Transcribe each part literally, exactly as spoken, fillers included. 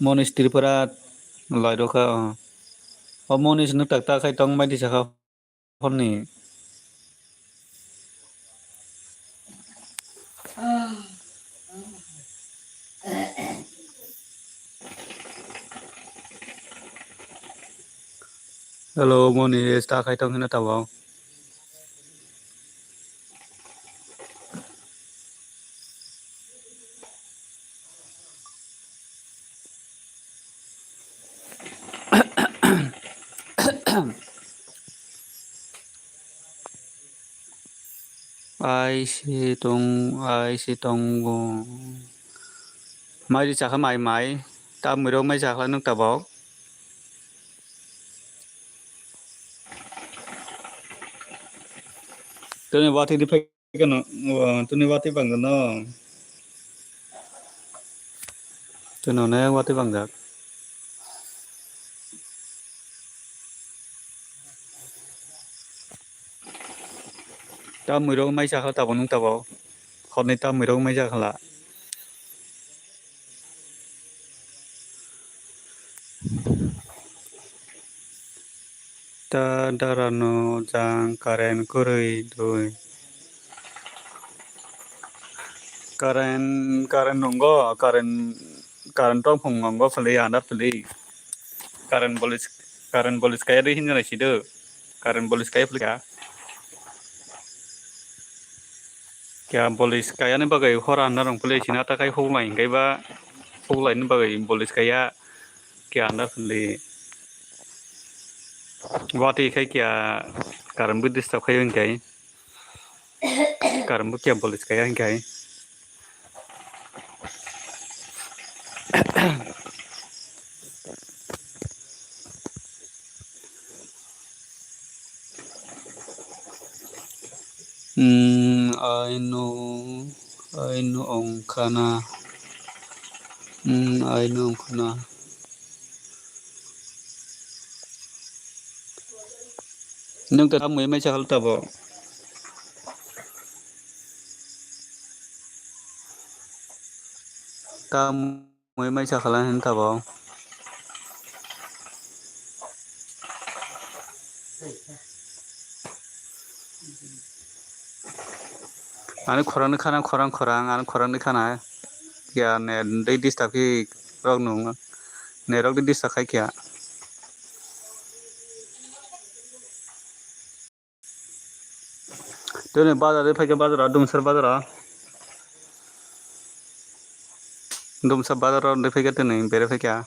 Monish Tripura loirokha. O Monish nwk tak tak khai tong bai di sakha horni. Hello, Monish, ta khai tong hino tabok. Ai se tong, ai se tongo. Mai ri chakha mai mai. Ta mwirok mai chakha nwk tabok. Tini watwi di phai kano, tini watwi bang no. Tini onek watwi bang jak. Ta mwirok mai chakha tabok nwk tabok. Horni ta mwirok mai chakha la. Ta dara no jang current kwrwi dui. Current, current nongo, current, current tongphung nongo phwlwi, andar phwlwi. Current bolis, current bolis kaya dui hinjana sido. Current bolis kaya phwlwi ka. Kya bolis kaya ni bagwi hor andar nong phwlwi sina ta khai huklai hinkhai ba huklai ni bagwi bolis kaya kya andar phwlwi. Watwi khai kya current bo disturb khai hinkhai. Current bo kya bolis kaya hinkhai. Hmm, ai no, ai no ongkhana. Hmm, ai no ongkhana. Nwng ta mui mai chakha tabok. Ta mui mai chakha hin tabok. Ani khorang ni khana, khorang, khorang, ani khorang ni khana. Ya net dei disturb khe rok nung. Net rok dei disturb khai kya. Tini bazar de phaikha bazar, Dumsar bazar. Dumsar bazar de phaikha tini bere phaikha.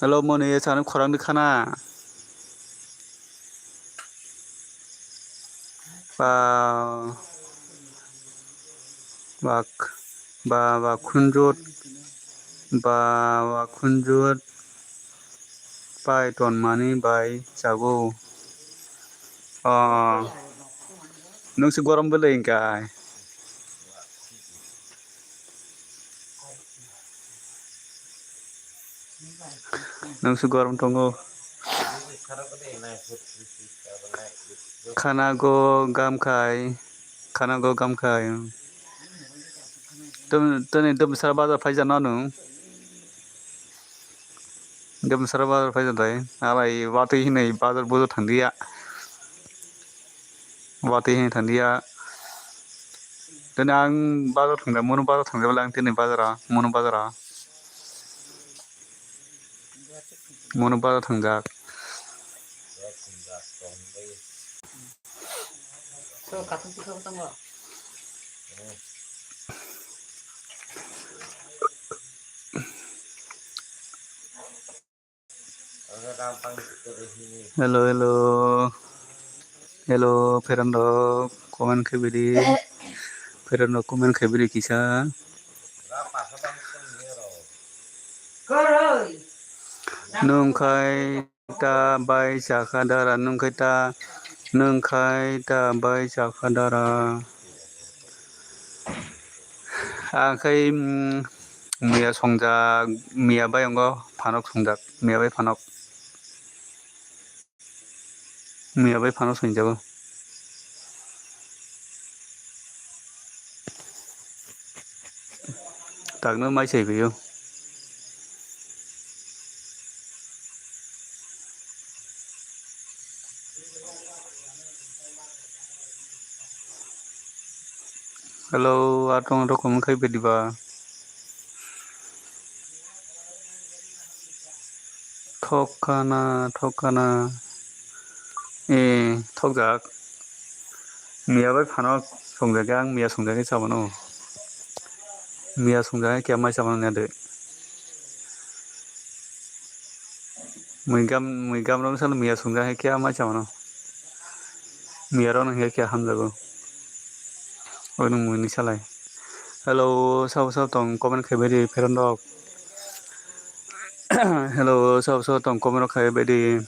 Hello, moni, sani khorang di khana. Ba, bak, ba, ba, khunjut, ba, ba, khunjut, pai tonmani bai chago. Ah, nung si gorom belai hingka ai. Nung si gorom tongo. Khana go gam khai, khana go gam khai. Tum, tini Dumsar bazar phai jana nung. Dumsar bazar phai jana dai. Alai watwi hinai bazar bujo thangdiya. Watwi hwnwi thangya. Tini ang bazar thangja, mono bazar thangja bwle ang tini bazar, mono bazar. Mono bazar thangjak. Hello, hello. Hello, friend rok, comment khaibidi. Friend rok comment khaibidi kisa. Nwng khai ta bai chakha dara, nwng khai ta, nwng khai ta bai chakha dara. Ang khai, mm, miya songjak, miya bai ongo phanok songjak, miya bai phanok. Miya bai phano songjago. Takno mai sai phaio. Hello, atong rokom khai bediba. Thokana, thokana. Eh, thokjak. Miya bai phano songjak, ang miya songjak khe chamano. Miya songjak khe mai chamano de. Mui gam, mui gam rok sal miya songjak khe mai chamano. Miya rok nang khe hamjago. Oinung mui ni salai. Hello, sabo sabo tong comment khai bedi friend rok. Hello, sabo sabo tong comment rok khai bedi.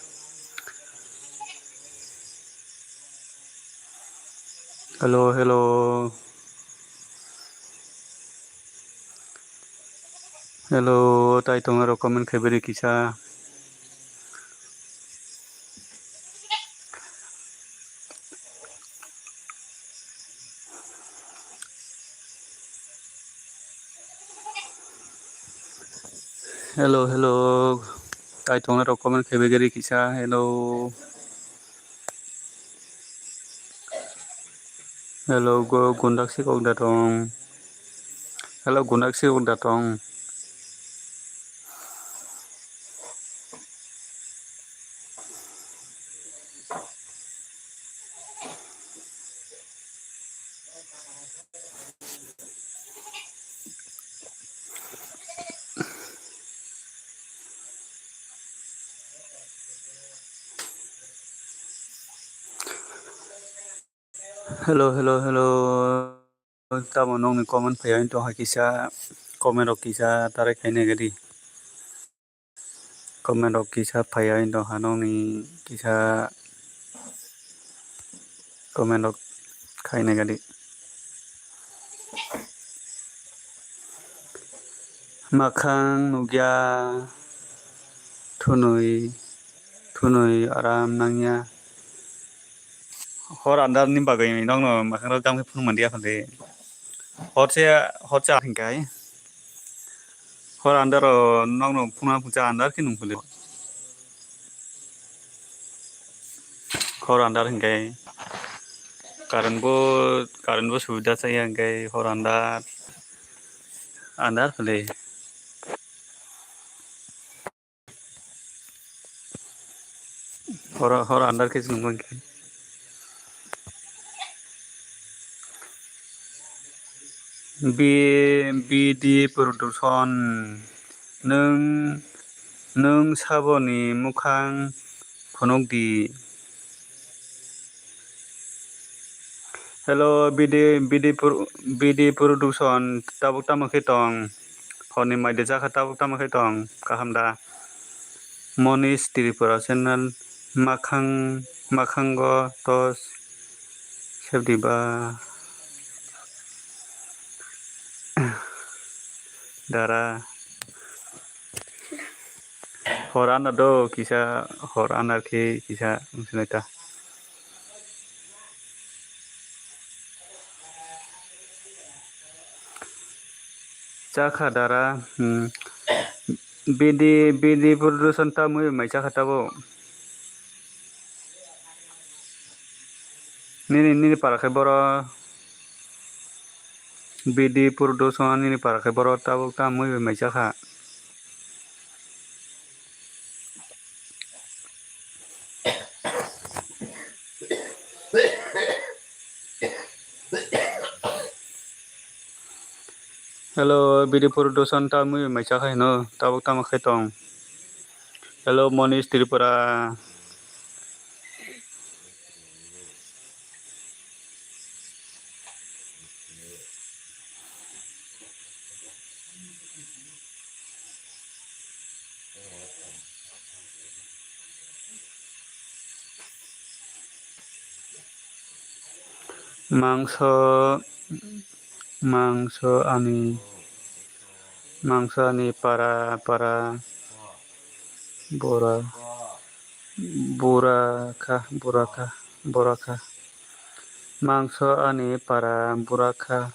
Hello, hello. Hello, tai tong aro comment khai bedi kisa. Hello, hello. Tai tong aro comment khai bedi kisa. Hello. Hello, go gundak si kok da tong. Hello, gundak si kok da tong. Hello, hello, hello. Tamo nokni comment phaiya wng tong hai kisa, comment rok kisa tarai khaina gadi. Comment rok kisa phaiya wng tong ha nokni kisa comment rok khaina gadi. Makhang nukya thunui, thunui aram nangya. Hor andar ni bagwi nokno makhang rok jang phai phunuk manliya phande. Hor se, hor cha hinkai. Hor andar o nokno phunuk cha andar khe nung phunde. Hor andar hinkai. Current bo, current bo subida chaya hinkai hor andar. Andar phale. Hor, hor andar khe se nung mankhe. B, B D Production, nwng, nwng saboni mukhang phunuk di. Hello, B D, B D Pro-, B D Production, tabuk tamo khe tong? Horni mai de jakha tabuk tamo khe tong? Kaham da? Monish Tripura channel, makhang, makhango tos sebdi ba dara. Hor andar do kisa, hor andar khe kisa wngsinai ta. Chakha dara, hmm. B D, B D Production ta mui mai chakha tabo. Nini, nini para khe boro B D Production, nini para khe boro tabuk tamo bai maisa kha. Hello, B D Production, tamo bai maisa kha hino, tabuk tamo khai tong. Hello, Monish Tripura. Mangso, mangso ani, mangso ani para, para, bora, bora kha, bora kha, bora kha. Mangso ani para, bora kha.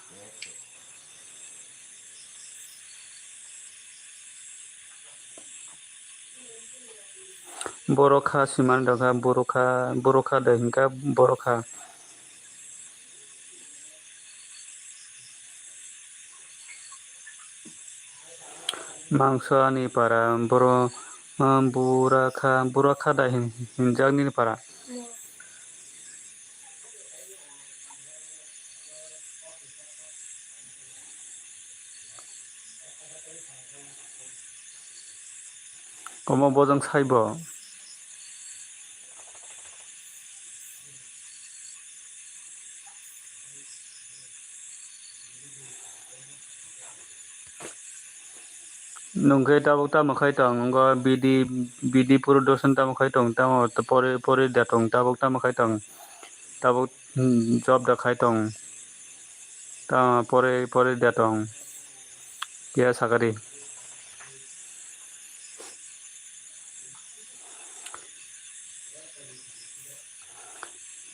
Borokha simani dangkha, borokha, borokha de hinkha borokha. Mangso ani para, boro, ah, burakha, burakha da hin-, hinjak nini para. Omo bojong saibo. Nungkhe tabuk tamo khai tong, wngkha B D, B D Production tamo khai tong, tamo pore, pore da tong, tabuk tamo khai tong, tabuk, hmm, job da khai tong, tamo pore, pore da tong, phiya sakari.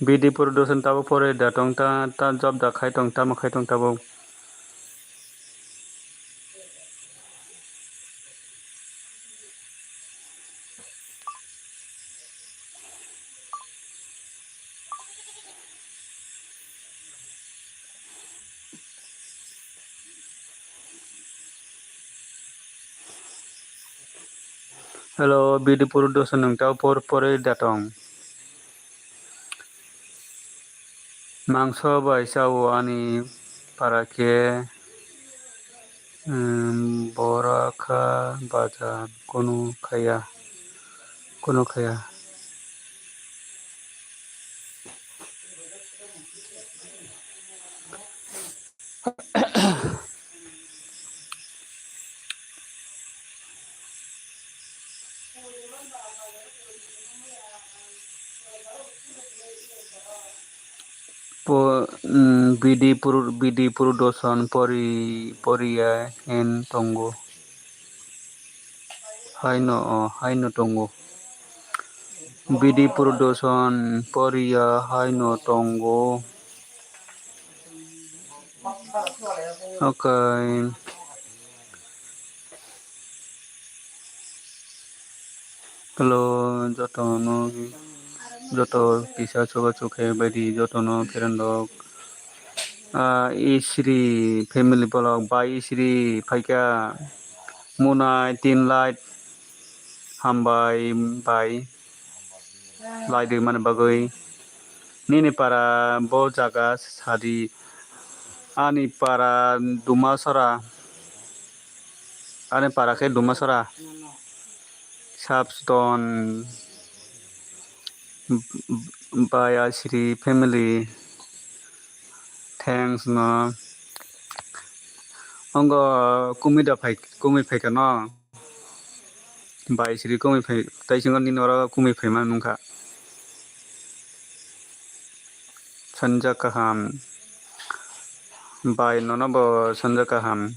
B D Production tabuk pore da tong, ta, ta job da khai tong, tamo khai tong tabuk. Hello, B D Production, nwng ta por pore da tong. Mangso bai chao ani para khe, um, bora kha baja kunu khaya, kunu khaya. Po-, mm, B D Pro-, B D Production pori-, poriya hen tongo. Haino, o, haino tongo. B D Production poriya haino tongo. Okay. Hello, jotono, joto kisa chubachu khe baidi jotono pherendok. Ah, Isri family bolok bai Isri phaikha munai tin light hambai bai. Laidwi mani bagwi nini para bo jaga sadi. Ani para Dumasora, ani para khe Dumasora. Sabston bai Asri family. Thanks no. Ongo kumi da phai, kumi phaikha no. Bai siri kumi phai, taisingo nini oro kumi phaima nungkha. Sanja kaham. Bai nono bo sanja kaham.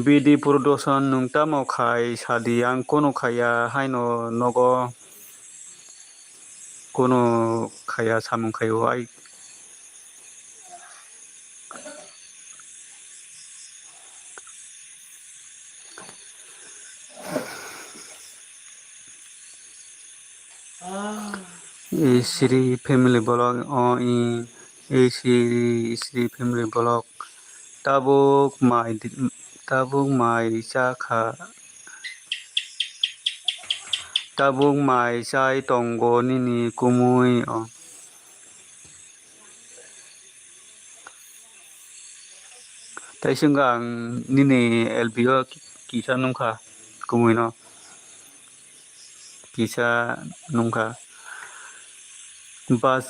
B D Production nwng tamo khai sadi, ang kunu khaya haino nogo kunu khaya samung khaio ai. Isri family vlog o i Isri Isri family vlog. Tabuk mai di- tabuk mai cha kha. Tabuk mai chai tongo nini kumui o. Tei swngo ang nini L B o kisa nungkha kumui no. Kisa nungkha. Bas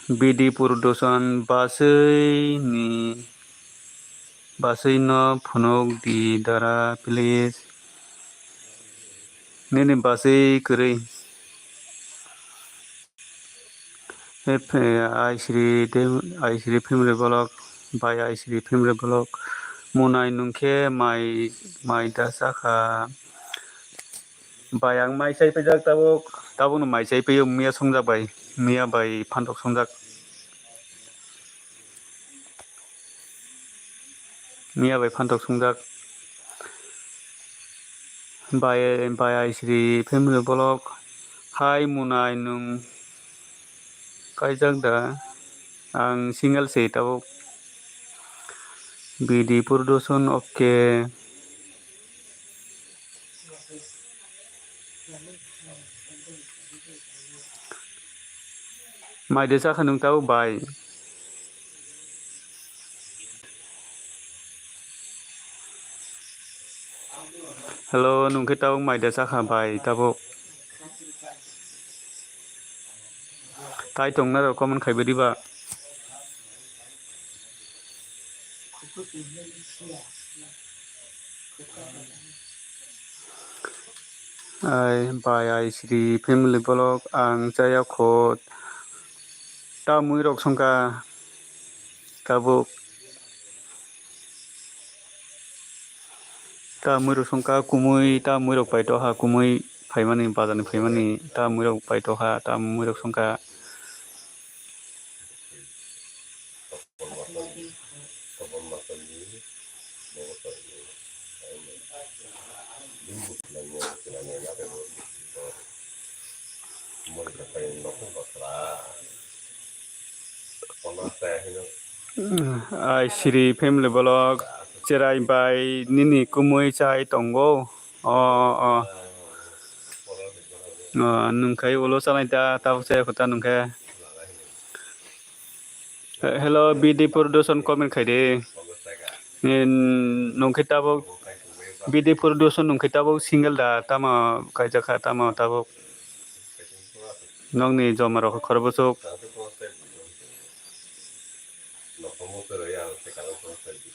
B D Production baswi ni baswi no phunuk di dara please. Nini baswi kwrwi. He phe-, Aisri tei Aisri family vlog, bai Aisri family vlog. Munai nungkhe mai, mai da chakha. Bai ang mai chai paijak tabuk, tabukno mai chai paio miya songjak bai, miya bai phantok songjak. Miya bai phantok songjak. Bai, bai Aisri family vlog. Hai Munai nwng kaijak da? Ang single se tabuk. B D Production okay. Mai de chakha nung tabuk bai. Hello, nung khe tabuk mai de chakha bai tabuk. Tai tongna rok comment khai badi ba. Ai bai Aisri family vlog ang chaya kho ta mui rok songkha tabuk. Ta mui rok songkha kumui ta mui rok paito ha kumui phaimani bazar ni phaimani ta mui rok paito ha ta mui rok songkha. Ai Siri family vlog cherai bai nini kumui chai tongo. O, o. O, nungkhai ulo chanai ta, tabuk chaya kho ta nungkhe. He-, hello, B D Production comment khai di. Nungkhe tabuk B D Production nungkhe tabuk single da, tamo kaijak kha, tamo tabuk. Nokni joma rok khorbo chuk.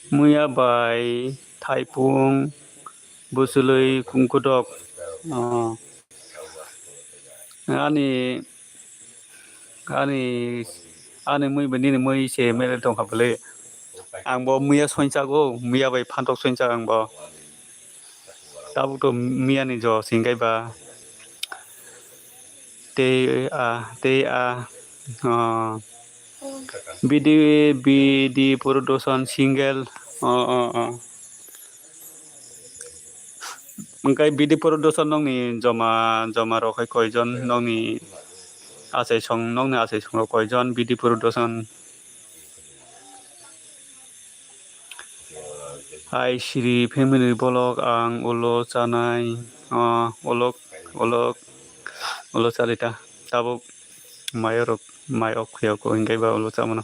Muya bai thaipung bwchwlwi kungkudok. O. Ani, ani, ani mui bai nini mui se mele tongkha bwle. Ang bo muya soinchago, muya bai phantok soinchak ang bo. Tabuk to miya ni jo singkai ba. Tei a, tei a, o, B D, B D Production single, o, o, o. Hwnkhe B D Production nokni joma, joma rok hai koijon nokni achaisong, nokni achaisong rok koijon B D Production? Hai Siri family vlog ang ulo chanai, o, ulo, ulo, ulo chalita. Tabuk mai rok, mai ok khuyok hwnkhe ba ulo chamano.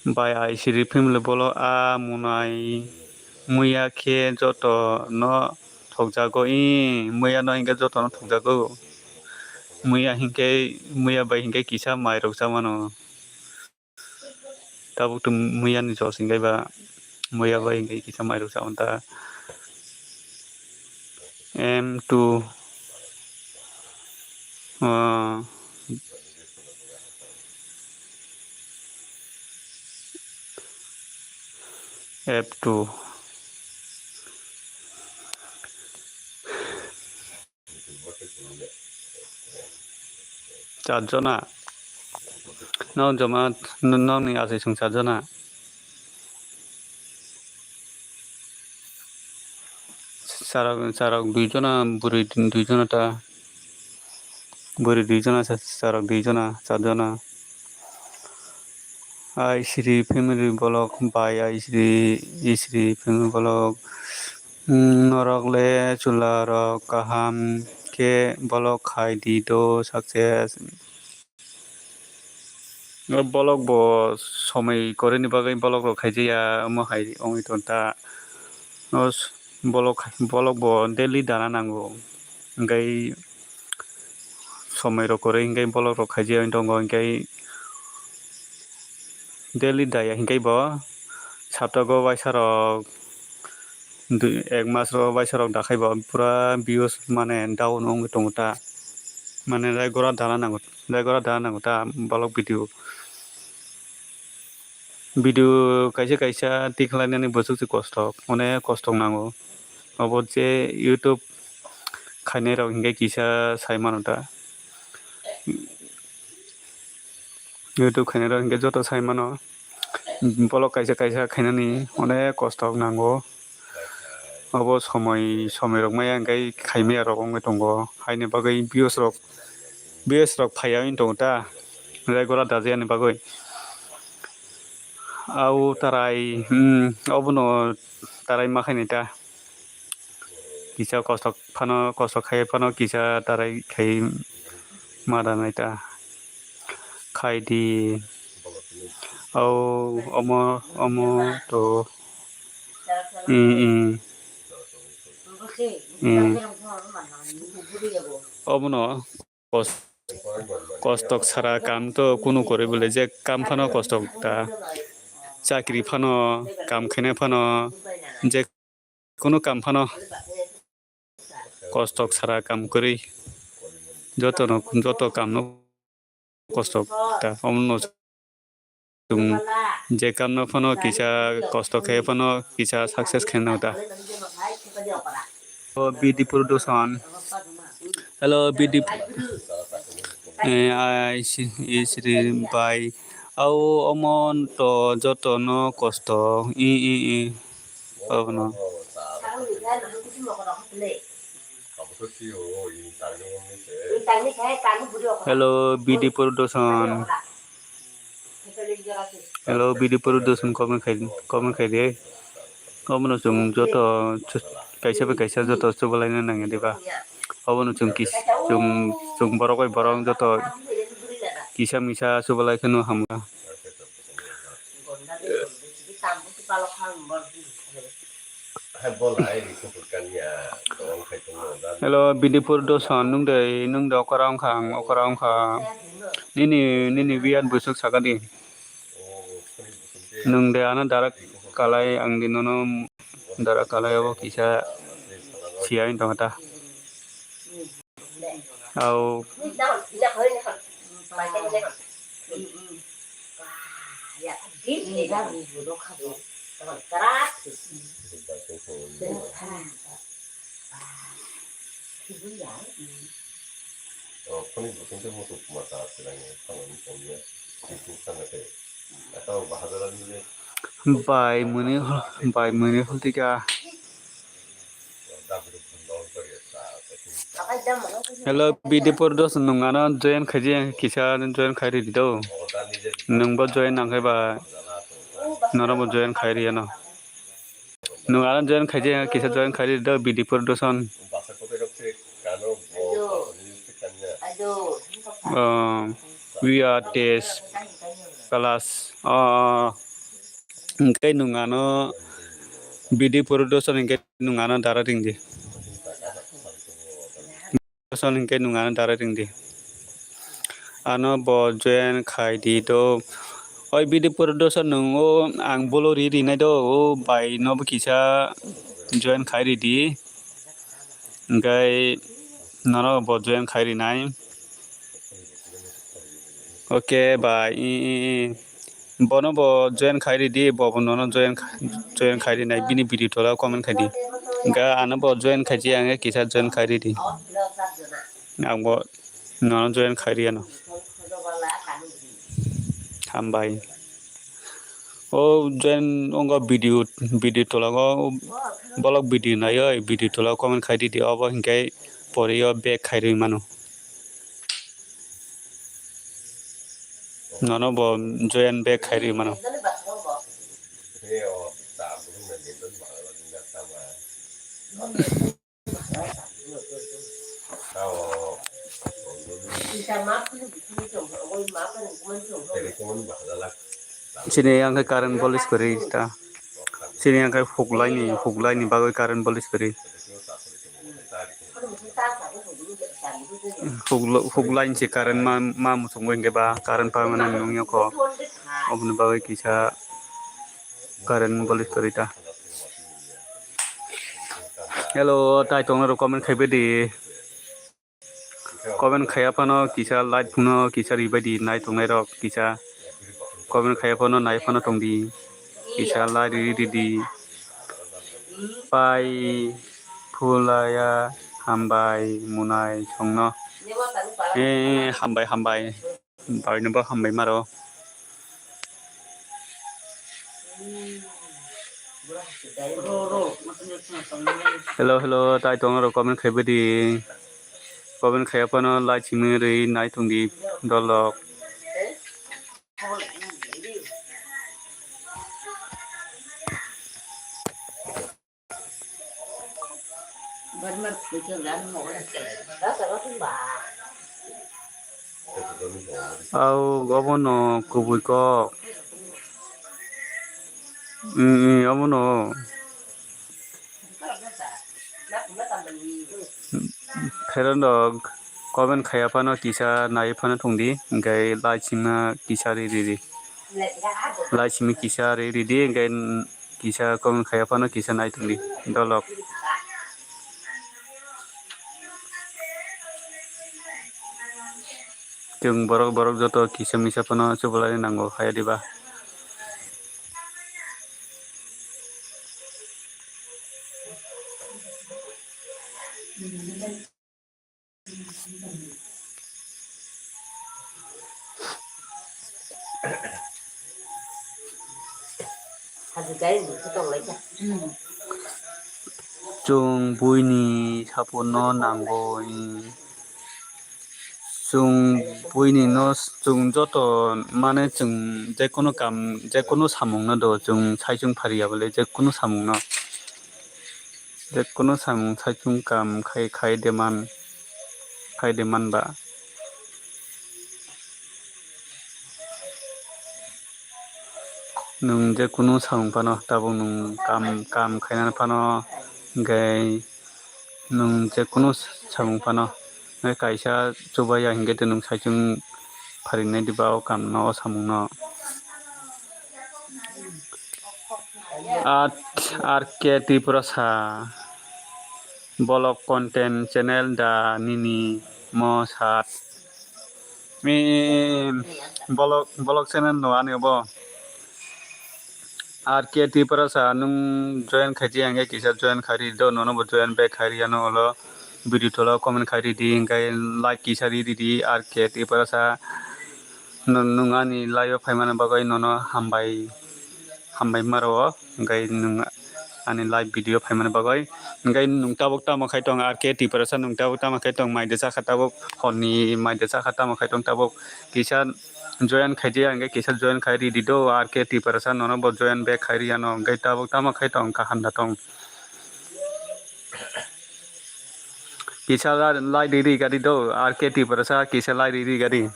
Bai Aisiri family vlog a munai muya khe joto no thokjago, i muya no hinkhe joto no thokjago. Muya hinkhe, muya bai hinkhe kisa mai rok chamano. Tabuk to muya ni jos hinkhe ba muya bai hinkhe kisa mai rok chamano ta. M two. Ah. F two. Char jona. No joma, no, nokni achaisong char jona. Charok, charok dui jona, bwrwi dui jona ta. Bwrwi dui jona, cha-, charok dui jona, char jona. Aisri family vlog by Aisri, Isri family vlog. Hmm, norok le chwla rok kaham khe vlog khai di do success. O vlog bo somoi kwrwini bagwi vlog rok khaijaya, omo hai wngwi tong ta. O s-, vlog, vlog bo daily dana nango, hwnkhe somoi rok kwrwi hwnkhe vlog rok khaijaya wngwi tongo, hwnkhe daily daya hwnkhe bo saptago waisa rok, dui, ek mas rok waisa rok dakhai bo pura views mane down wngwi tongo ta, mane raigora dana nango, raigora dana nango ta vlog video. Video kaisa kaisa tikhlainani bwswk se kosto, onek kosto nango. Obo je YouTube khainai rok hinkhe kisa sai mano ta. YouTube khainai rok hinkhe joto sai mano. Vlog kaisa kaisa khainani onek kosto nango. Obo somoi, somoi rok maya hinkhe khaimaya rok wngwi tongo. Haini bagwi views rok, views rok phaiya wngwi tongo ta. Raigora dajayani bagwi. Au tarai, hmm, obono tarai ma khaini ta. Kisa kosto phano, kosto khai phano kisa tarai khai ma da nai ta. Khai di. Au, omo, omo to. Hmm, hmm. Hmm. Obono kos-, kostok sara kam to kunu kwrwi bole, je kam phano kostok ta, chakri phano, kam khainai phano, je kunu kam phano kostok sara kam kwrwi, jotono, joto kamno kostok ta, omono chwng je kamno phano kisa kosto khe phano kisa success khe nang ta. O B D Production. Hello, B D, eh, I see, is ri bai. Au omon to joto no kosto. I, i, i. Obono. Hello, B D Production. Hello, B D Production comment khai, comment khai de. Omono chwng joto chu-, kaisa bai kaisa joto chubalaina nangya diba? Obono chwng kis-, chwng, chwng borok bai borok joto kisa misa chubalai kheno hamkha. Hello, B D Production, nung de, nung de okora wngkha, ang okora wngkha. Nini, nini biyan busuk sakadi. Nung de ano darak kalai, ang di nono darak kalai abo kisa siya wng tongkha ta. Au. Bai muni, bai muni hol tika. Hello, B D Production, nung ano join khaiji, kisa join khai ridi do. Nungbo join nang khai ba, norokbo join khai riyano. Nung ano join khaiji, kisa join khai ridi do, B D Production. Oh, we are test class. Oh, hingke nung ano B D Production hingke nung ano dara ringdi. Production hingke nung ano dara ringdi. Ano bo join khai di do. Oi B D Production nung o ang bolo ri rinai do o bai no bo kisa join khai ridi. Hingke nono bo join khai rinai. Okay, bye. I, i, i. Bono bo join khai ridi, bo, bo nono join kha-, join khai rinai, bini video tola comment khai di. Hingke ano bo join khai di, ang kisa join khai ridi. Ang bo nono join khai riyano. Hambai. O join ongo video, video tola go, bolok video nai oi, video tola comment khai ridi, obo hingke pori o back khai rwi mano. Nono bo join back khairi mano. Sini yang ke current police kori ta. Sini yang ke huklai ni, huklai ni bagwi current police kori. Huk lo-, huk line se current ma, ma muchungwi hwnkhe ba current permanent nung yokho. Oboni bagwi kisa current boli kwrwi ta. Hello, tai tongnai rok comment khaibai di. Comment khaiya phano kisa like phano kisa ribai di, nai tongnai rok kisa comment khaiya phano nai phano tong di. Kisa like ri di di. Pai phulaya hambai munai songno. Eh, hambai, hambai. Bai no bo hambai maro. Hello, hello, tai tongo rok comment khaibai di. Comment khaiya phano like simi ri nai tong di dolok. Au, obono kubui kok. Mm, mm, obono. Pherendok comment khaiya phano kisa nai phano thung di, hingke like sima kisa ri ri di. Like simi kisa ri ri di, hingke kisa comment khaiya phano kisa nai thung di, dolok. Chwng borok, borok joto kisa misa phano chubalai nango, haya diba? Chwng buini sapunno nango, chwng buini no chwng joto mane chwng jekunu kam, jekunu samung no do chwng saichung phariya bole jekunu samung no. Jekunu samung saichung kam khai, khai de man, khai de man ba. Nwng jekunu samung phano, tabuk nwng kam, kam khainani phano, hingke nwng jekunu samung phano, hingke kaisa chubaiya hingke nwng saichung pharinai diba o kamno, o samungno. At R K Tiprasa, bolok content channel da nini mo sat. Mi bolok, bolok channel no ani obo. R K Tiprasa nung join khaidi angke kisa join khaidi do, nono bo join back khaidi ano olo video tola comment khaidi di, hingke like kisa ri di di R K Tiprasa. Nwng, nwng ani live o phaimani bagwi nono hambai, hambai maro, hingke nwng ani live video phaimani bagwi. Hingke nwng tabuk tamo khai tong R K Tiprasa, nwng tabuk tamo khai tong, mai de chakha tabuk, honni mai de chakha tamo khai tong tabuk, kisa join khai di, hingke kisa join khai ri di do R K Tiprasa, nono bo join back khai ri ano, hingke tabuk tamo khai tong, kaham da tong. Kisa la-, like ri ri gadi do, R K Tiprasa kisa like ri ri gadi.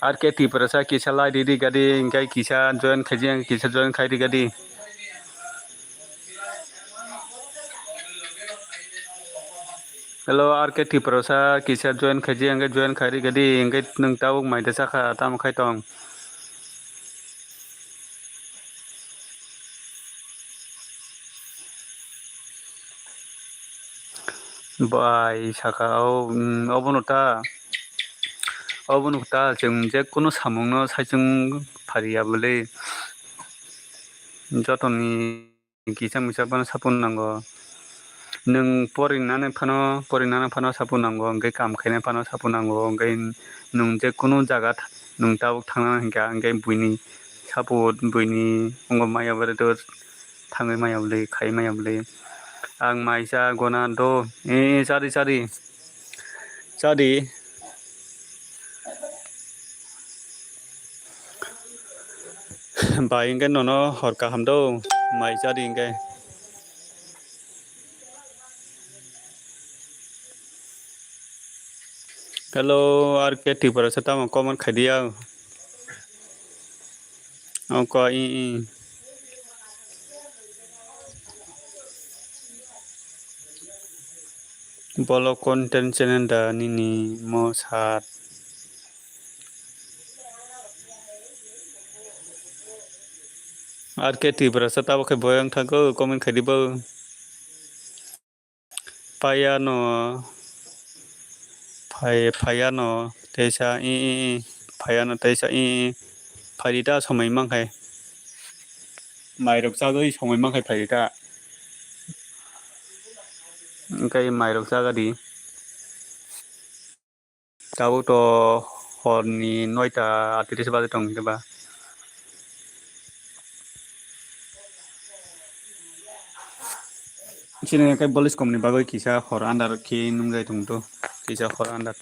R K Tiprasa kisa like ri ri gadi, hingke kisa join khaijak, kisa join khai ri gadi. Hello, R K Tiprasa kisa join khaijak, hingke join khai ri gadi, hingke nwng tabuk mai de chakha, tamo khai tong. Bai saka o, mm, obono ta, obono ta chwng jekunu samungno saichung phariya bwlwi jotoni kisa misa phano sapung nango. Nwng porinani phano, porinani phano sapung nango, hingke kam khainai phano sapung nango, hingke nwng jekunu jaga tha-, nwng tabuk thangna hinkha, hingke buini sapung, buini wngkha maya bwrwi do. Thangwi maya bwlwi, khai maya bwlwi. Ang mai cha gona do. E, chadi, chadi. Chadi. Bai, hingke nono hor kaham do, mai chadi hingke. Hello, R K Tripura se tamo comment khai di ya. Oko i, i. Bolo content channel da nini mo sat. R K Tripura sa tabo khe boyang thango, comment khai di bo. Payano, phay-, phayano teisa i, i, i, phayano teisa i, i, phaidi ta somoi mankhai. Mairok chagwi somoi mankhai phaidi ta. Hwnkhe mairok chagadi. Tabuk to horni noita atris baje tong hwnkhe ba. Chini khe bolis komni bagwi kisa hor andar khe nungjai tongdo, kisa hor andar.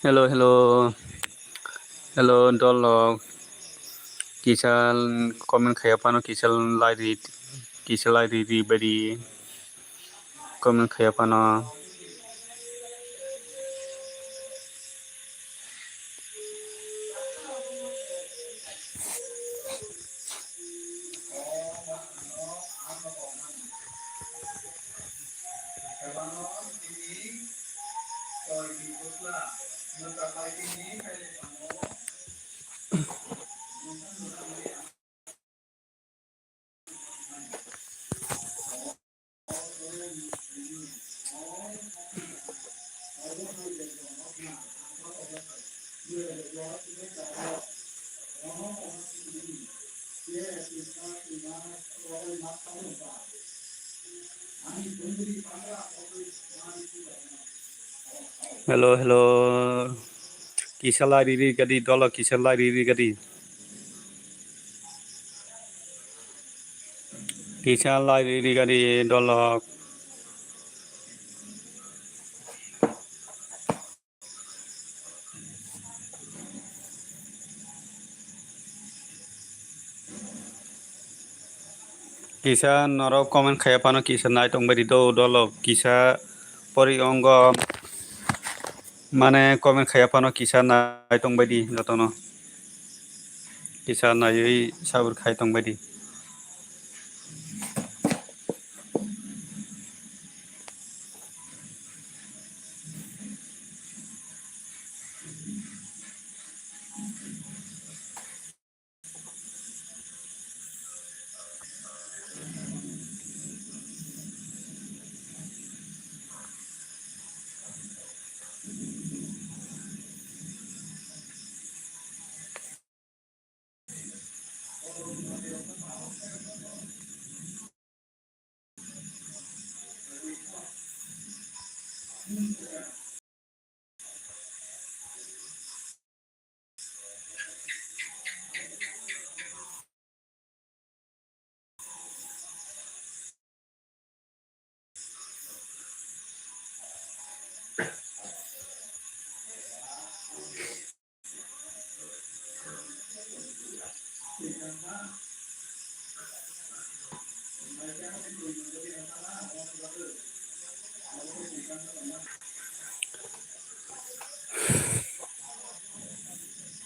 Hello, hello. Hello, dolok. Kisa comment khaiya phano kisa like ri, kisa like ri, ri, ri, comment khaiya phano. Hello, hello. Kisa lai riri gadi, dolok kisa lai riri gadi. Kisa lai riri gadi, dolok. Kisa norok comment khaiya phano kisa nai tongbai di do, dolok kisa pori ongo mane comment khaiya phano kisa nai tongbai di jotono, kisa naiwi sabur khai tongbai di.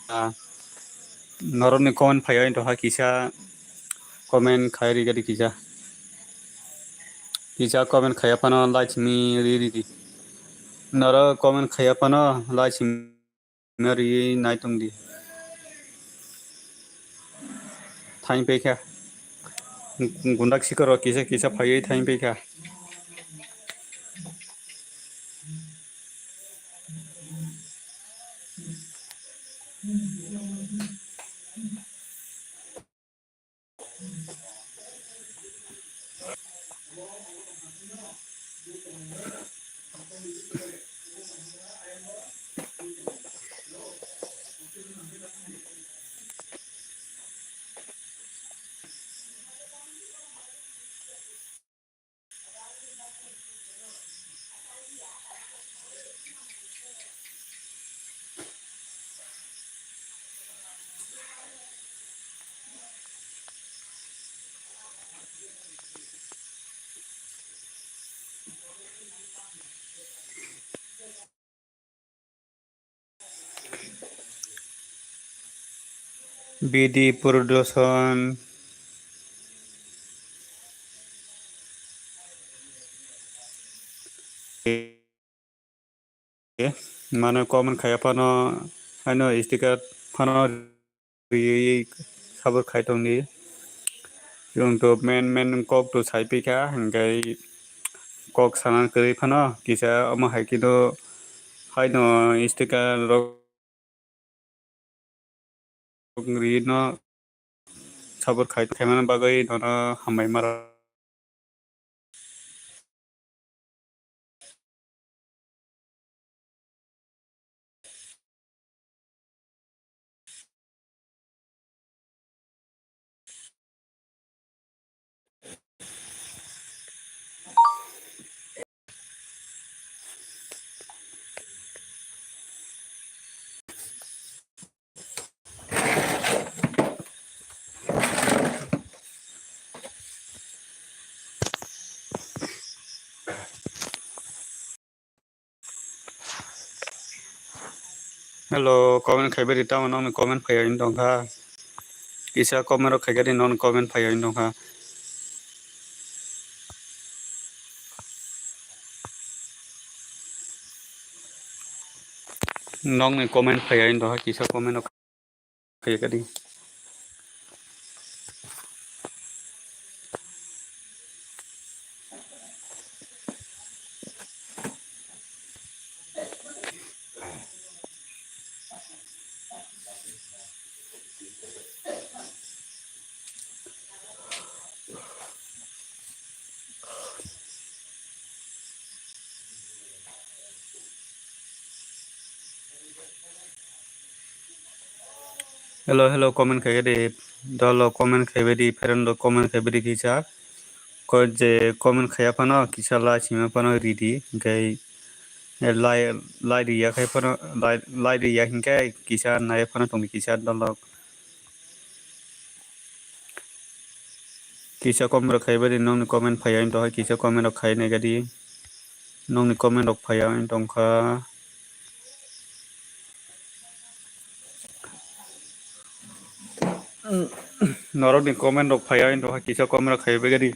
Ah, norokni comment phaiya wng tongkha, kisa comment khai rikadi kisa. Kisa comment khaiya phano like simi ri ridi. Norok comment khaiya phano like simi riwi nai tongdi. Thain paikha. Gundak sikoro kisa kisa phaiwi thain paikha. B D Production. Mano comment khaiya phano, haino sticker phano riwi sabur khai tongdi. Chwng to main main kok to sai phi kha, hwnkhe kok sana kwrwi phano kisa omo hai khe do haino sticker rok rino sabur khai khaimani bagwi nono hambai maro. Hello, comment khaibai di, tamo nokni comment phaiya wng tongkha. Kisa comment rok khaikha di, nokni comment phaiya wng tongkha. Nokni comment phaiya wng tongkha, kisa comment rok khaikha di. Hello, hello, comment khaikha di. Dolo comment khaibai di, friend rok comment khaibai di kisa. Ko je comment khaiya phano kisa like sima phano ridi. Hwnkhe like, like riya khai phano, like, like riya hinkhe kisa nai phano tongdi kisa dolo. Kisa comment rok khaibai di, nokni comment phaiya wng tongkha, kisa comment rok khai nai kha di. Nokni comment rok phaiya wng tongkha. Norokni comment rok phaiya wng tongkha, kisa comment rok khaibai kha di.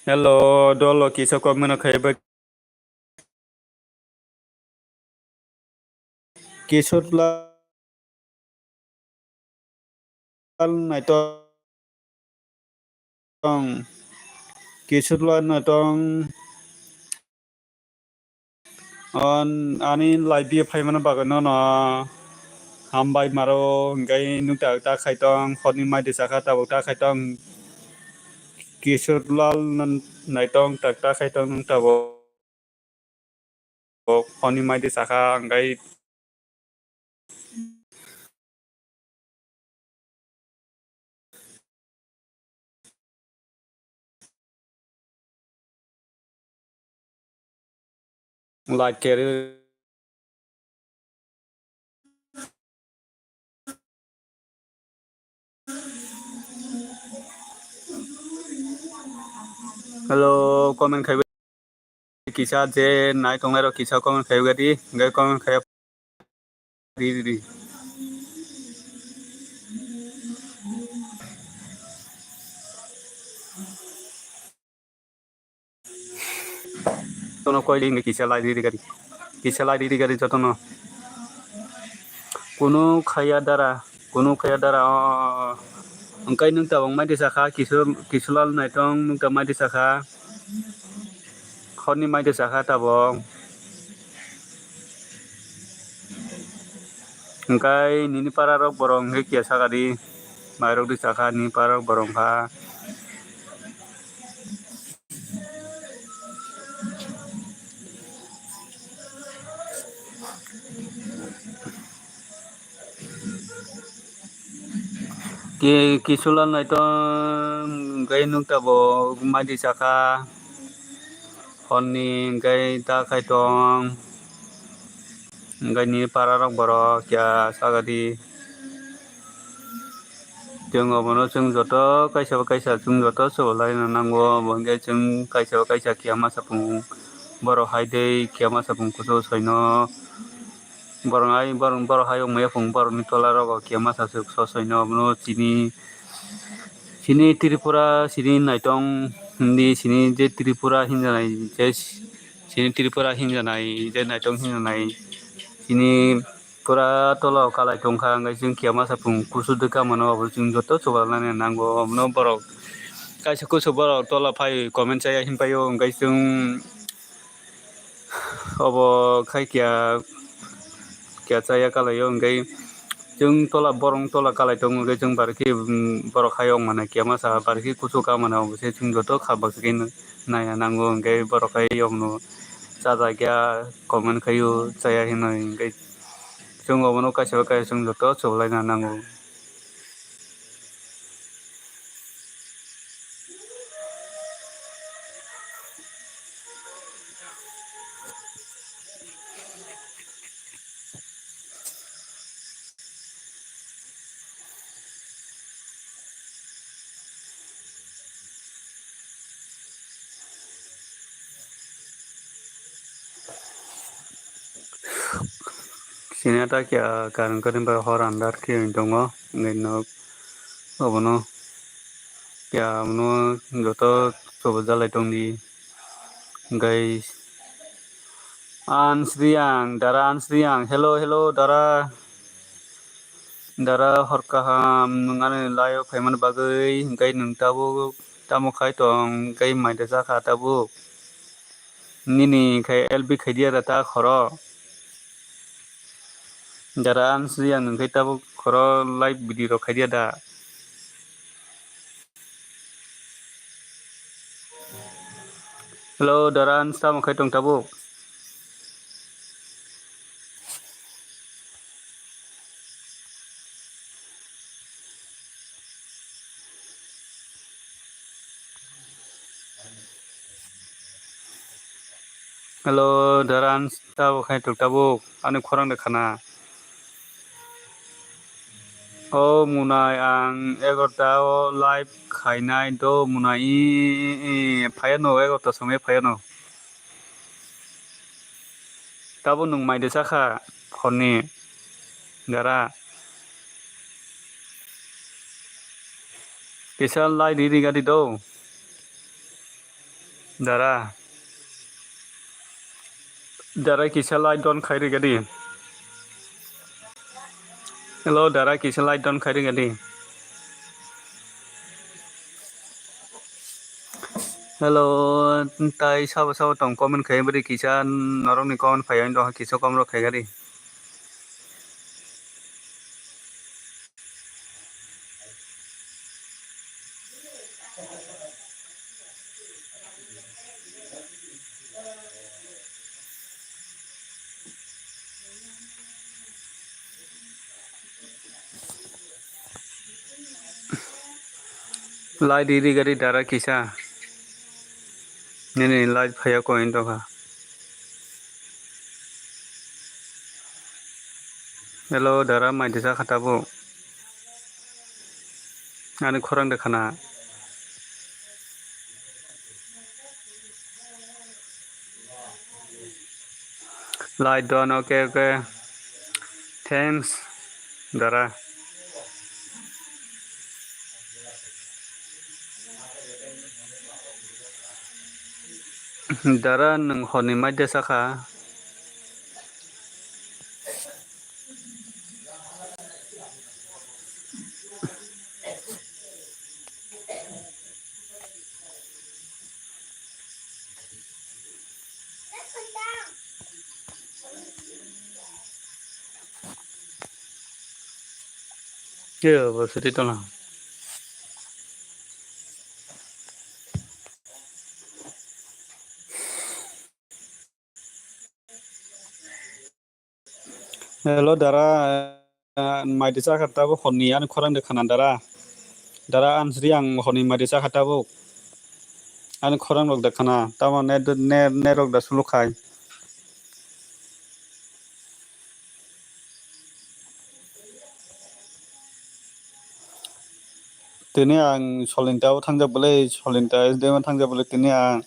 Hello, dolo kisa comment rok khaibai. Kisut la Naitong. Kisut la naitong. On ani live view phaimani bagwi nono hambai maro, hwnkhe nwng ta, ta khaitong, horni mai de sakha tabuk ta khaitong. Kisut Lal naitong tak ta khaitong nwng tabuk. Honi mai de sakha, hwnkhe like khe rw. Hello, comment khaibai kisa je nai tongnai rok kisa comment khaibai di, hwnkhe comment khai di di di. Jotono koi ring kisa lai riri gari. Kisa lai riri gari jotono. Kunu khaya dara, kunu khaya dara. O, o, o. Hwnkhe nwng tabuk mai de sakha, kisu, kisulal naitong nwng ta mai de sakha. Horni mai de sakha tabuk. Hwnkhe nini para rok borok hwnkhe kiya saka di. Mairok di sakha nini para rok borok wngkha. Ki-, kisulal naitong hwnkhe nwng tabuk mai di sakha. Horni hwnkhe ta khaitong. Hwnkhe nini para rok borok kiya saka di. Chwng obono chwng joto kaisa ba kaisa chwng joto chubalai no nango, obo hwnkhe chwng kaisa ba kaisa kiyama sapung borok hai tei kiyama sapung kuchuk soino borok hai borok borok hai wngmaya phung borokni tola rogo kiyama saswk so soino obono chini chini Tripura chini naitong hindi chini je Tripura hinjanai je chini Tripura hinjanai je naitong hinjanai chini pura tola o kalai tongkha, hwnkhe chwng kiyama sapung kusu dwkha mano, abo chwng joto chubalani nango. Omono borok kaisa kusu borok tola phai comment chaya hinpaio, hwnkhe chwng obo khai kiya, kiya chaya kalaio, hwnkhe chwng tola borok tola kalai tongo, hwnkhe chwng barikhe, um, borok hai wng mano kiyama sa barikhe kusu ka mano, obo se chwng joto kha baksa khe naiya nango, hwnkhe borok hai omono chajakya comment khaio chaya hinwi, hwnkhe. Chwng obono kaisa bai kaisa chwng joto chobolaina nango. Sini ata khe, ah, karang kari bai hor andar khe tongo, hwnkhe nok obono khe abono joto chobo jalai tongdi, hwnkhe Ansriyang, dara Ansriyang, hello, hello, dara. Dara hor kaham, nwng ani live o phaimani bagwi, hwnkhe nwng tabuk tamo khai tong, hwnkhe mai da chakha tabuk. Nini khai L B khai diya da ta khoro. Dara Ansriyang nwng khai tabuk khoro live video rok khai diya da. Hello, dara, nwng tamo khai tong tabuk? Hello, dara, nwng tamo khai tong tabuk? Ani khorang de khana. O munai, ang egarota o live khainai do munai, i, i, i, phaiano egarota somoi phaiano. Tabo nwng mai de chakha horni dara. Kisa live ri ri gadi do. Dara. Dara kisa live don khai ri gadi. Hello, dara kisa live don khai ri gadi. Hello, tai sabo sabo tong comment khai bari kisa norokni comment phai ang dong kisa comment rok khai gadi. Light riri gari dara kisa. Nini light phaiya koin tokha. Hello, dara mai disa kha tabuk. Ani khorang de khana. Light don, okay, okay. Thanks, dara. Dara, nwng horni mai de sakha. Ke bo suri tona. Hello, dara, eh, mai de chakha tabuk horni ani khorang de khana dara. Dara ansri ang horni mai de chakha tabuk. Ani khorang rok de khana. Tamo net, net, net rok da sulu khai. Tini ang Solinta o thangjak bwlai, Solinta S D M o thangjak bwlai tini ang.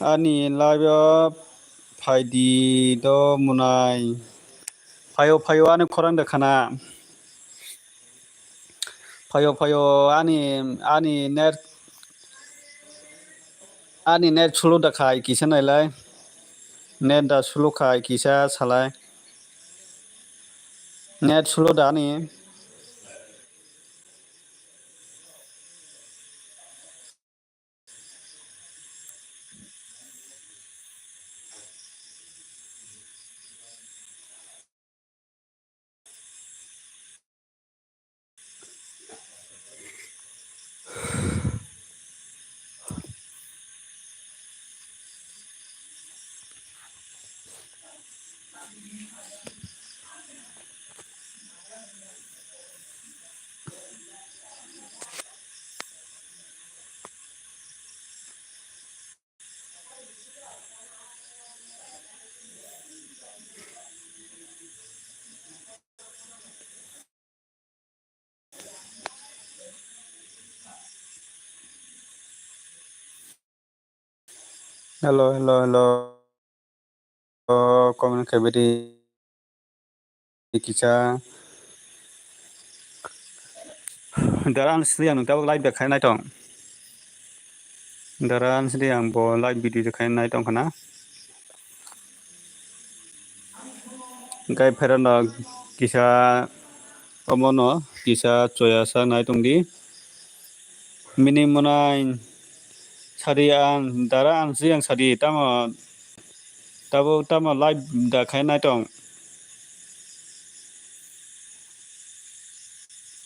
Ani live o phaidi do munai. Phaio, phaio, ani khorang de khana. Phaio, phaio, ani, ani net, ani net slow da khai kisa nailai. Net da slow khai kisa salai. Net slow da ani. Hello, hello, hello. Comment khaibadi kisa. Dara ang sidi ang tabuk live de khai naitong. Dara ang sidi ang bo live video de khai naitong khana. Gai pherano kisa omono kisa choya sa naitong di. Mini monai sadi ang, dara ang si ang sadi, tamo, tabo tamo live da khai naitong.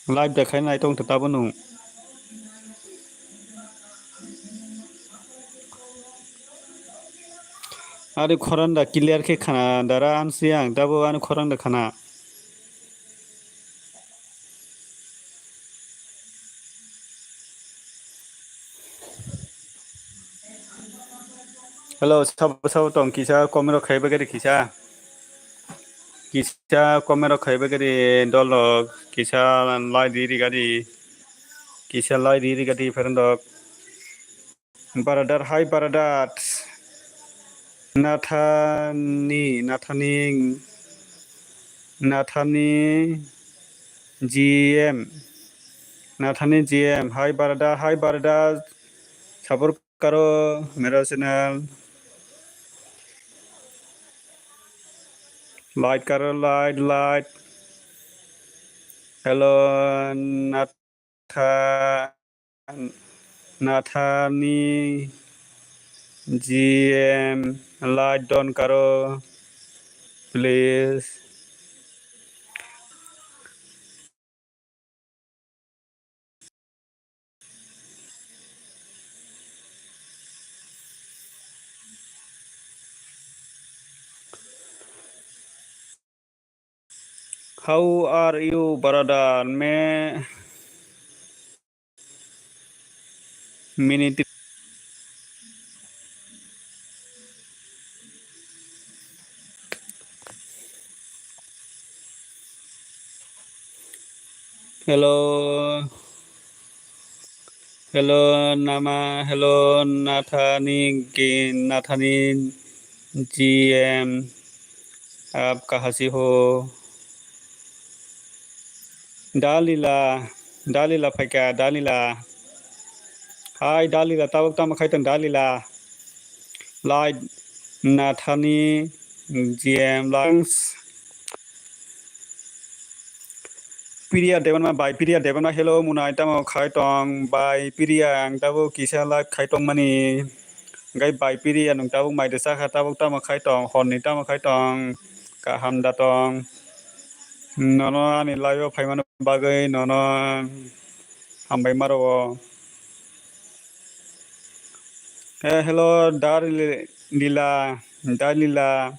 Live da khai naitong to tabo nung. Ari khorang da clear khe khana, dara ang si ang, tabo ani khorang da khana. Hello, sabo sabo tong kisa comment rok khai bagari kisa. Kisa comment rok khai bagari dolo kisa lai di rigadi. Kisa lai di rigadi pherandok. Baradar, hi Baradar. Nathani, Nathani, Nathani G M. Nathani G M, hi Baradar, hi Baradar. Support karo mera channel. Like karo, like, like. Hello, Nat- Tha-, Nathani G M, like don karo, please. How are you, brother? Me minute. Hello. Hello, Nama. Hello, Nathani, Nathani G M. Aap kahan se ho? Dalila, Dalila phaikha, Dalila. Hai, Dalila, tabuk tamo khaitong, Dalila. Lai, Nathani, G M, Langs. Priya Debbarma, bai Priya Debbarma, hello, munai tamo khai tong, bai Priya, ang tabuk kisa live khai tong mani, gai bai Priya, nwng tabuk mai de sakha, tabuk tamo khai tong, horni tamo khai tong, kaham da tong, nono ani live o phaimani bagwi nono hambai ma rwo. Eh, hello, Dar Li-, Lila, Dar Lila,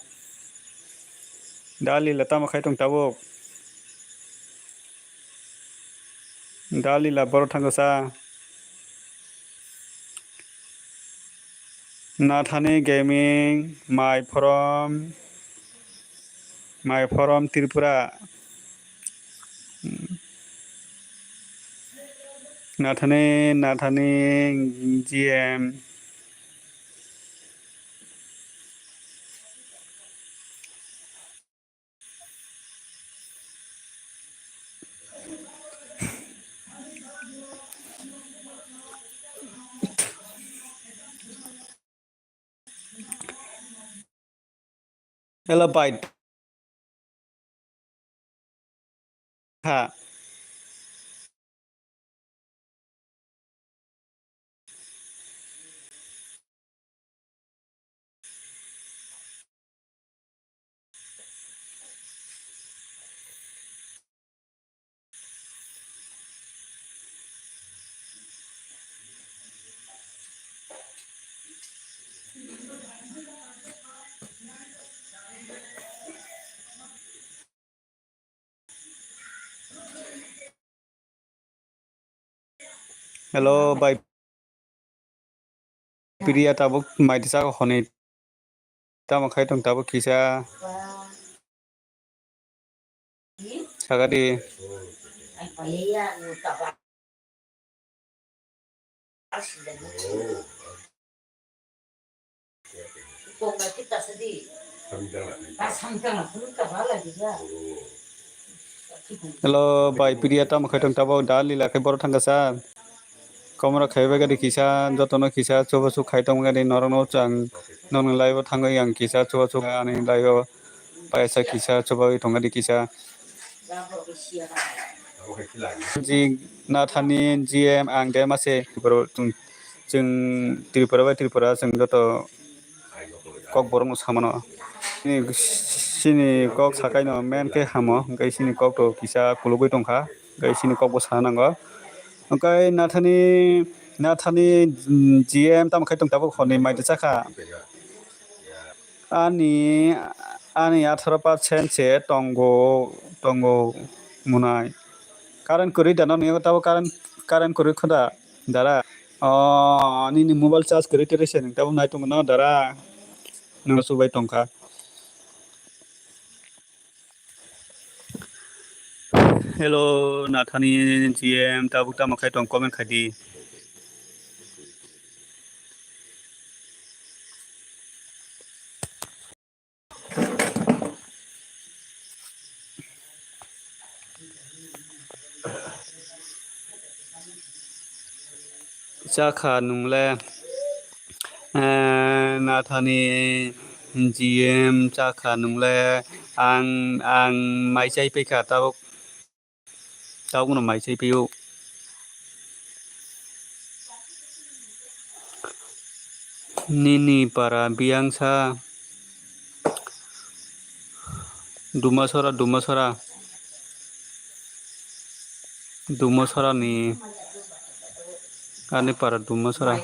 Dar Lila, tamo khai tong tabuk? Dar Lila, boro thango sa. Nathani Gaming, my from, my from Tripura. Nathani, Nathani G M. Hello, bye. Ha. Hello, bai. Priya tabuk mai tisa ko hwnwi tamo khai tong tabuk kisa. Sagadi. Hello, bai, Priya tamo khai tong tabuk da lila khai boro thangkha sa. Komoro khai bai gadi kisa, jotono kisa, chubachu khai tong gadi norokno chwng nokni live o thangwi ang kisa chubachu ani live o paisa kisa chubawi tong gadi kisa. Ji Nathani G M ang de mase borok chwng, chwng Tripura bai Tripura chwng joto kok borokno samano. Chini, chini kok sakaino men khe hamo, hwnkhe chini kok to kisa kulugwi tongkha, hwnkhe chini kokbo sana nango. Hwnkhe Nathani, Nathani G M tamo khai tong tabuk hwnwi mai de chakha. Ani, ani atharo percent se tongo, tongo mwnai. Current kwrwi da, nokni yago tabuk current, current kwrwi kho da, dara? O, nini mobile charge kwrwi twrwi se nwng tabuk nai tongno, dara? Nwng chubai tongkha. Hello, Nathani G M, tabuk tamo khai tong, comment khai di. Chakha nungle, eh, Nathani G M chakha nungle, ang, ang mai chai paikha, tabuk. Tabukno mai chai pio. Nini para biyangsa Dumasora, Dumasora. Dumasora ni ani para Dumasora.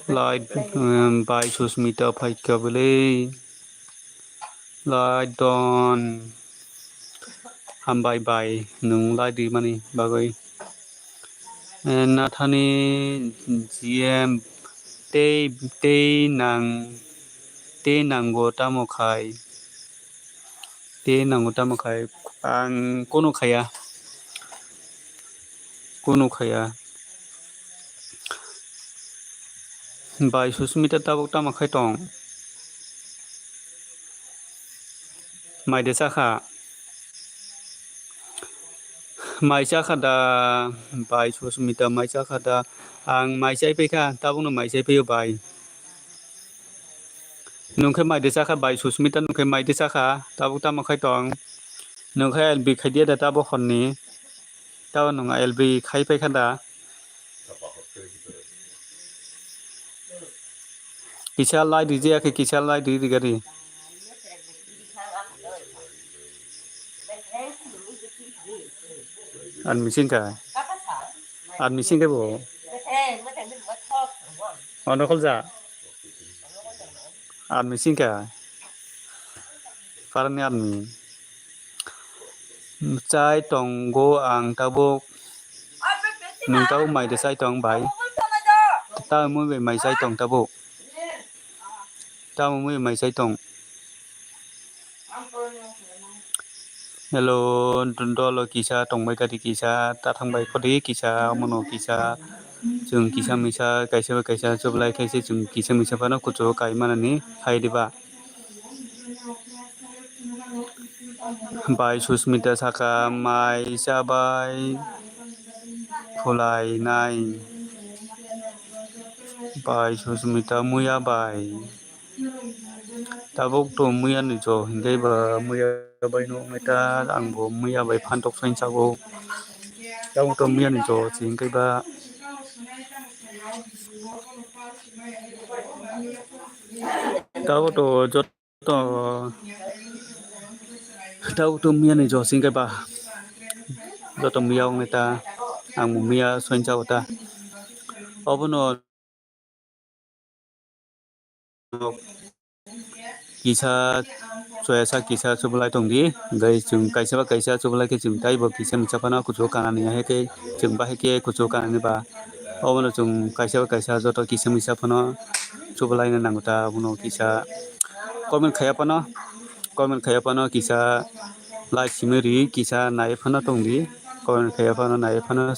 Lai, um, bai Susmita phaikha bwlwi. Lai don. Hambai bai nwng lai di mani bagwi. Eh, Nathani G M tei, tei nang, tei nango tamo khai. Tei nango tamo khai. Ang kunu khaya. Kunu khaya. Bai Susmita tabuk tamo khai tong? Mai de chakha. Mai chakha da, bai Susmita mai chakha da. Ang mai chai paikha, tabukno mai chai paio bai. Nwng khe mai de chakha bai Susmita, nwng khe mai de chakha, tabuk tamo khai tong? Nwng khe L B khai diya da tabuk honni. Tabuk nwng L B khai paikha da. Kisa lai rijak khe kisa lai ri rigari. Admission kha. Admission khe bo. Ono kholja. Admission kha. Parani admi. Chai tongo ang tabuk. Nwng tabuk mai de chai tong bai. Tamo mui bai mai chai tong tabuk. Tamo mui bai mai chai tong. Hello, dolo kisa tongbai kadi kisa, tathang bai khodi kisa, omono kisa, chwng kisa misa, kaisa bai kaisa chublai khaise chwng kisa misa phano kuchugo kai manani hai diba. Bai Susmita saka mai chabai khwlainai. Bai Susmita muya bai. Tabuk to muya ni jo hingai ba muya bai no wngwi ta ang bo muya bai phantok sain chago. Tabuk to muya ni jo hingai ba. Tabuk to jot To, tau to miya ni jo sing khe ba. Joto miya wng ta, ang bo miya soin cha ta. Obono kisa choya sa kisa chublai tong di. Gai chwng kaisa ba kaisa chublai khe chwng tai bo kisa misa phano kuchu kanani hai khe chwng bahai khe kuchu kanani ba. Obono chwng kaisa ba kaisa joto kisa misa phano chublai na nango ta, abono kisa comment khaya phano, comment khaya phano kisa like simi ri, kisa nai phano tong di, comment khaya phano nai phano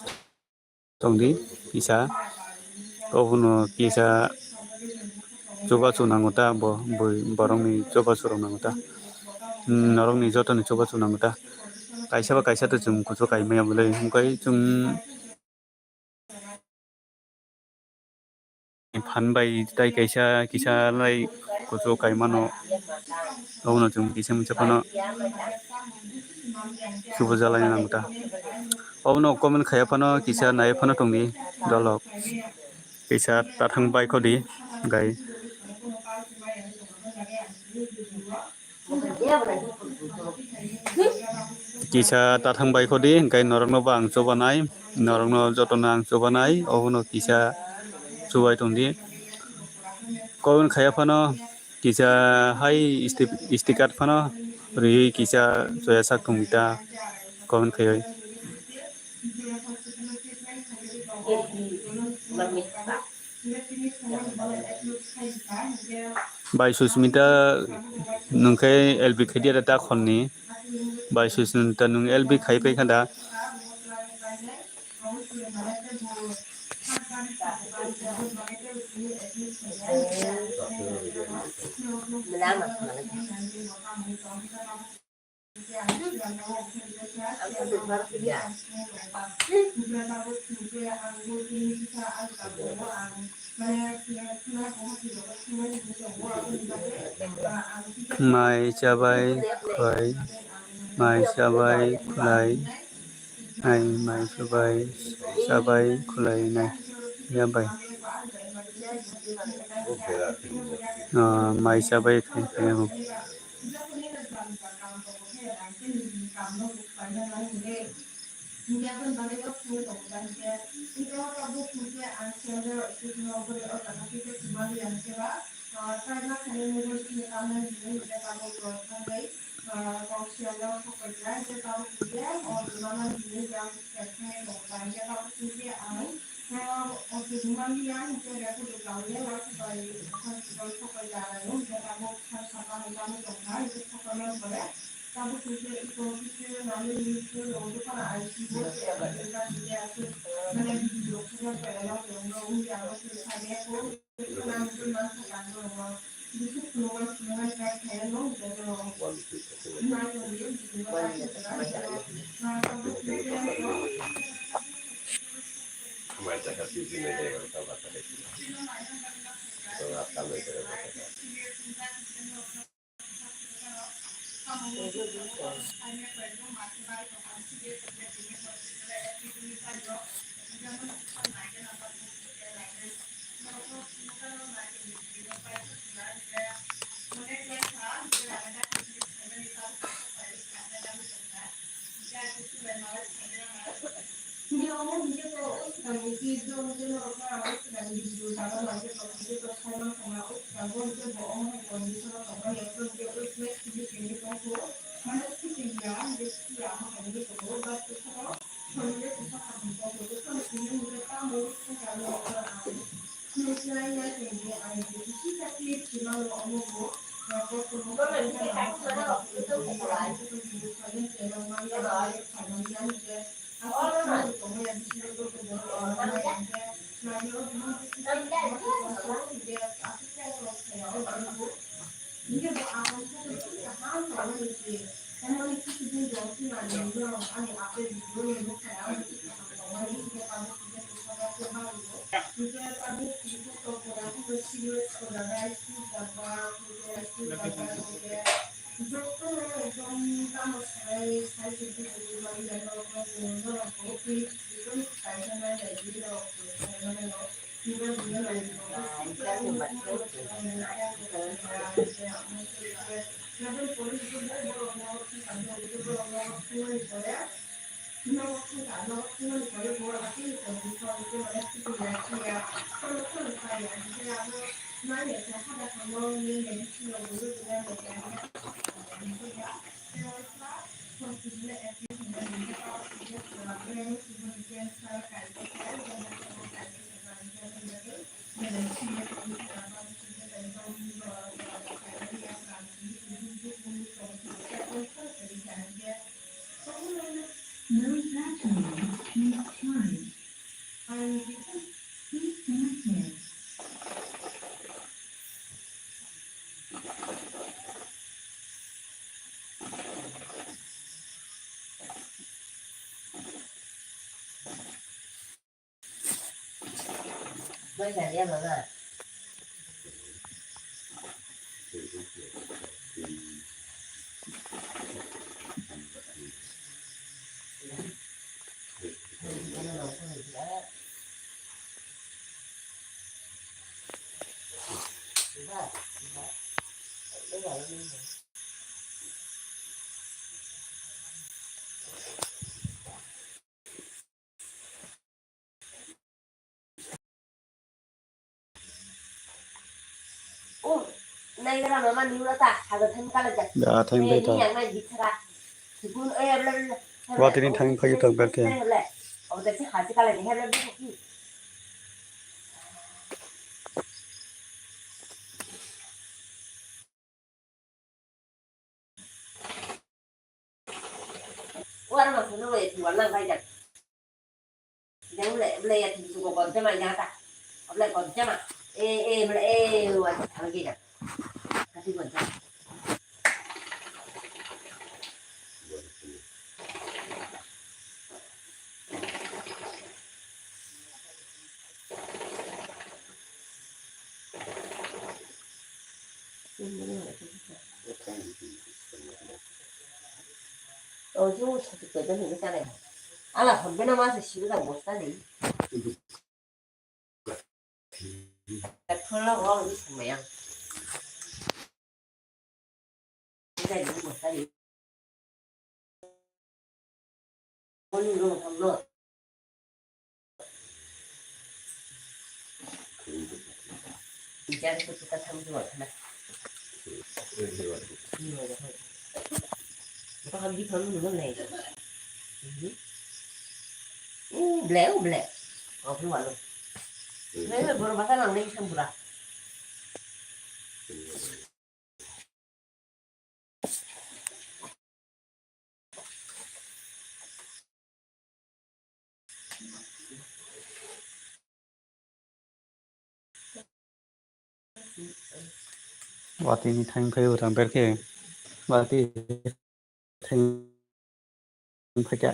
tong di, kisa obono kisa chubachu nango ta, bo bui borok ni chubachu rok nango ta, norok ni joto ni chubachu nango ta, kaisa ba kaisa to chwng kuchu kai maya bwlai hwnkhe chwng. Phan bai tai kaisa kisa lai kuchu kai mano. Obono chwng kisa misa phano chubajalai nang ta. Obono comment khaya phano kisa nai phano tong di dolok. Kisa tathang bai khodi gai. Kisa tathang bai khodi, hwnkhe norokno bo ang chubanai, norokno jotono ang chubanai, obono kisa chubai tongdi. Comment khaya phano kisa hai sti-, sticker phano riwi kisa choya sak tongdi ta comment khaiwi. Bai Susmita, nwng khe L B khaidi ada ta khorni. Bai Susmita, nwng L B khai paikha da? Mai chabai khwlai, mai chabai khwlai, ai mai chabai, chabai khwlai nai, ya bai. Ah, mai chabai khai khai. Oh, nai gara mama ni ura ta, haga thang kala jak. Ya, thang Eh, bai ta. Ni yang nai bithara. Sukun, eh, bla, bla, bla. Wa tini thang khayu thang berke. Bla, bla. Oh, tadi haji kala ni, bla, bla, bla. Wara ma sunu we ti wala bai jak. Jang le le ya ti ko ko jama jata. Able ko jama. E e mle e wa ti thang ki jak. Kati ko jama. Ala hobbe na ma se sibe da bosta de. Thola wa ni sumaya. Ble, ble. Oke, walu. Ble, ble, boro basa nang ning sempura. Watini thang khayu rang berke. Wati thang phaikya.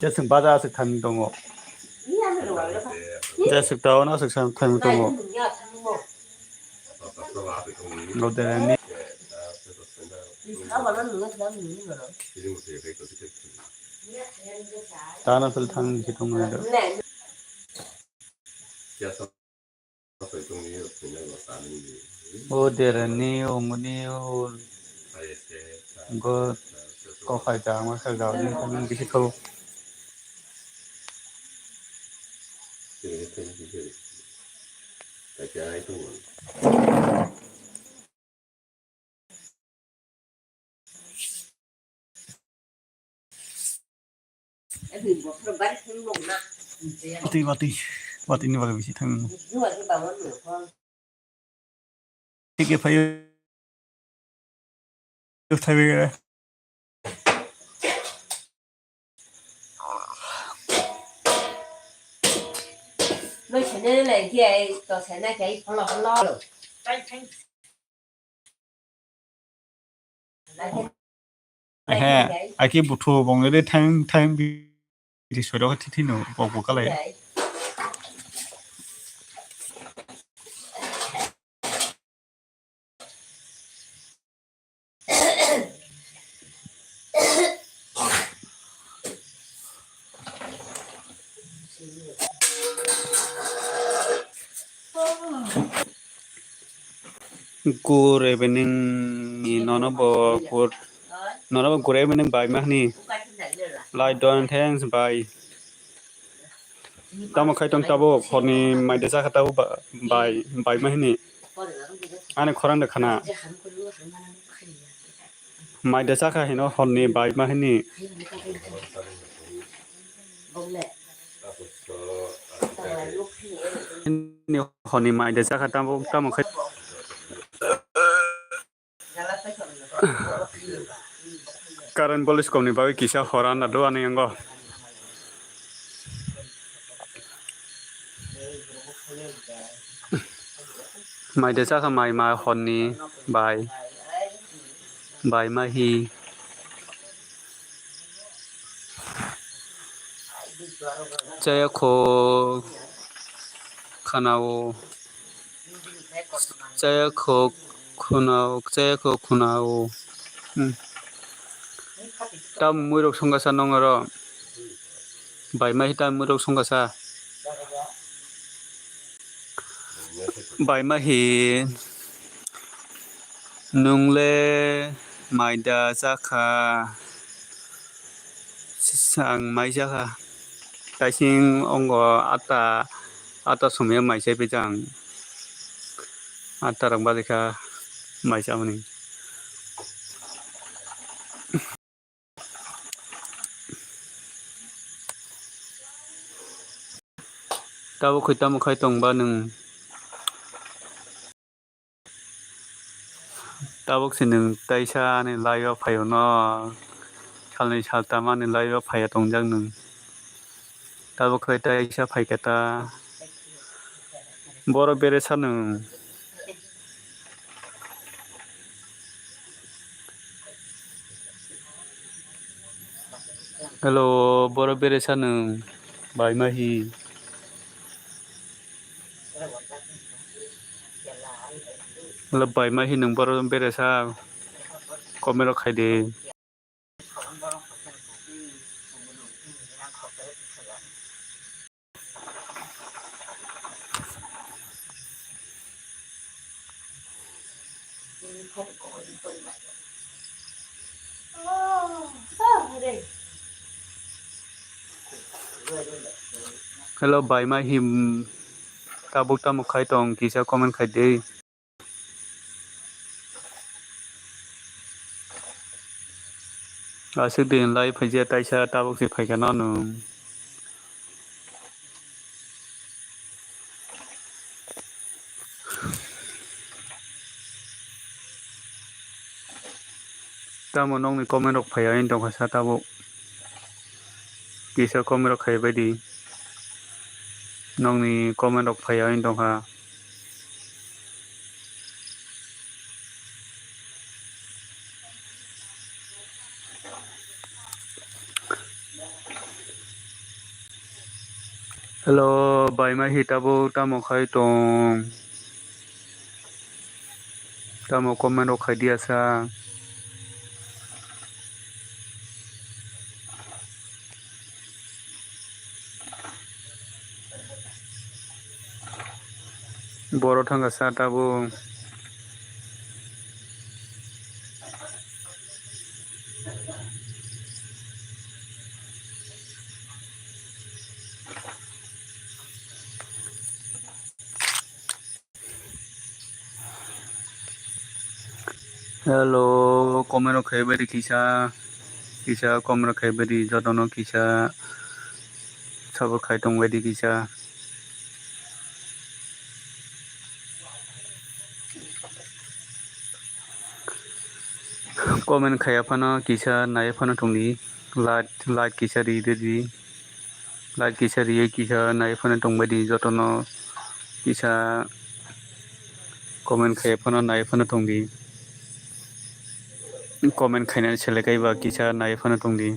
Jeswng baja aswk thani tongo. Jeswk town aswk thani tongo. Loderani. Tana fel thang si tongo. O derani, o muni, o go kokhai jama khe jao ni thani bisi thau. Watwi, watwi, watwi ni bagwi bisi thang. Thik khe phaio. Thaiwi. Noi sene le giai to sene kai pholo pholo. Ehe, aki buthu bongni de thang thang bi di soi rok thi thi no bok bok kalai. Good evening ni nono bo good, nono bo good evening bai ma hini. Lai don thanks bai. Tamo khai tong tabuk horni mai de chakha tabuk ba-, bai, bai ma hini. Ani khorang de khana. Mai de chakha hino horni bai ma hini. Ni horni mai de chakha tamo, tamo khai. Current police kom ni bagwi kisa hora na do ani ango. Mai de chakha mai ma horni bai, bai ma hi. Chaya kho khanao. Chaya kho khunao, chaya kho khunao. Hmm. Tam muirok songkha sa nong oro. Bai ma hi tam muirok songkha sa. Bai ma hi nung le mai da chakha. Ang mai chakha. Taising ongo ata, ata somya mai chai pijak ang. Ata rok bajikha mai chamani. Tabuk khe tamo khai tong ba nwng? Tabuk se nwng taisa ani live o phaio no, salnwi saltam ani live o phaiya tongjak nwng. Tabuk khe taisa phaikha ta, boro bere sa nwng. Hello, boro bere sa nwng bai ma hi. Hello, bai ma hi nwng boro bere sa comment rok khai de. Hello, bai ma him tabuk tamo khai tong kisa comment khai de. Aswk din lai phaijak taisa tabuk se phaikha no nwng. Tamo nokni comment rok phaiya wng tongkha sa tabuk. Kisa comment rok khai bai di. Nokni comment rok phaiya wng tongkha. Hello, bai ma hi tabuk tamo khai tong? Tamo comment rok khai di asa. Boro thangkha sa tabuk. Hello, comment rok khai bai di kisa, kisa comment rok khai bai di jotono kisa. sabo khai tongbaidi kisa. Comment khaiya phano kisa naiya phano tongdi. Like, like kisa ri ridi. Like kisa riye kisa naiya phano tongbaidi jotono kisa comment khaiya phano naiya phano tongdi. Comment khainani selekaiba kisa naiya phano tongdi.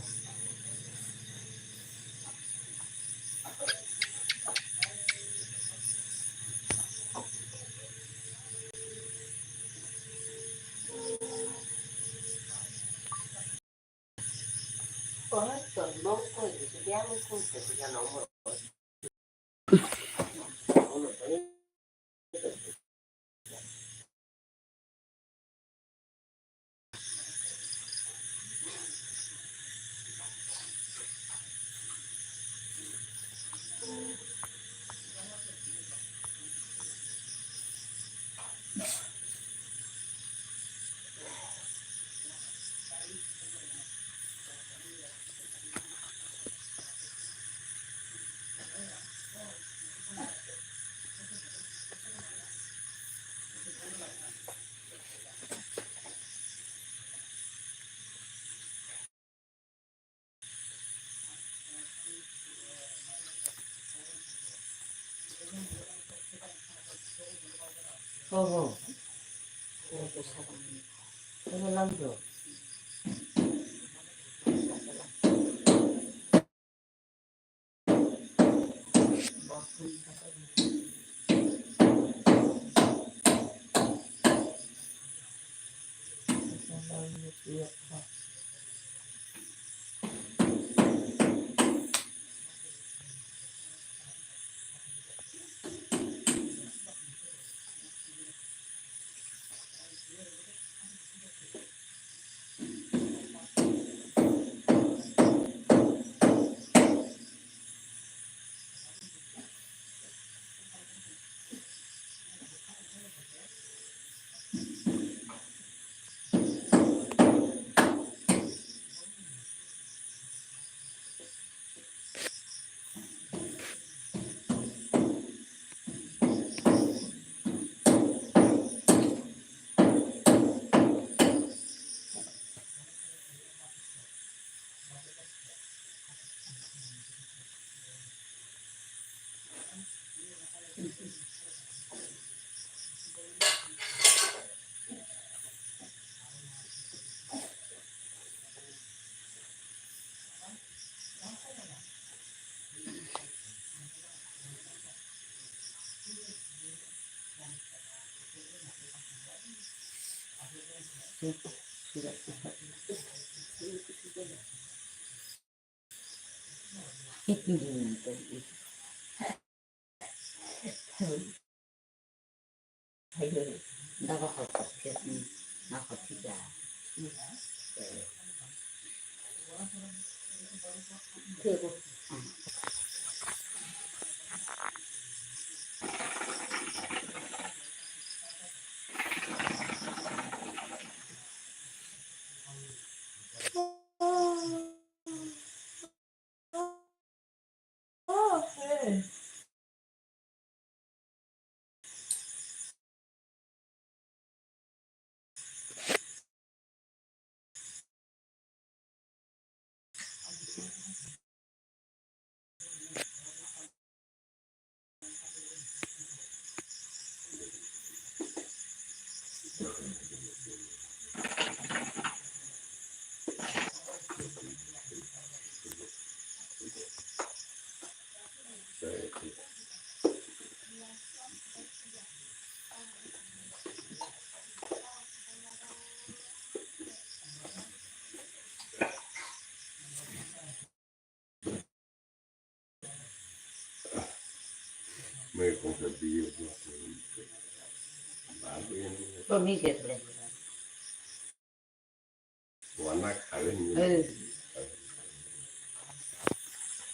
Wana khale ni. Eh.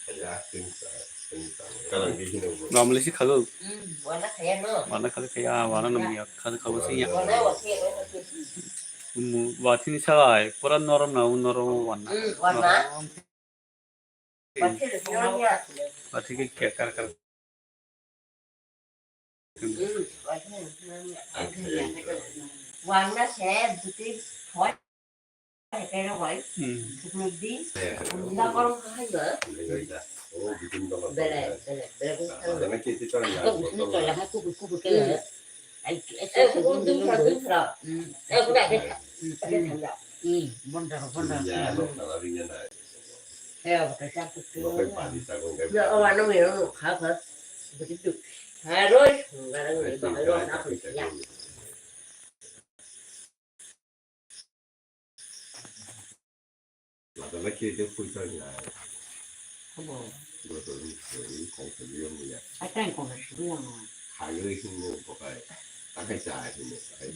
Kaya, tinta, tinta. Kalang di hino. Ramle si khalo. Hmm, wana khaya no. Wana khale khaya, wana no ya, khale khalo si ya. Wana wa khaya, wana khaya. Umu, watini salai, pura norom na, norom wana. Hmm, wana. Norom. Pathik khe kar kar. Wangna se buti phoi. Pero wai. Hmm. Buti. Unda korong kahai ba. Bele, bele, bele. Ko buti tola ha kubu kubu ke. Ai, eh, ko buti sa tu sa. Hmm. Eh, ko buti. Hmm. Bondar, bondar. Khagwi hwnwi buphai, takhai cha hwnwi, ai,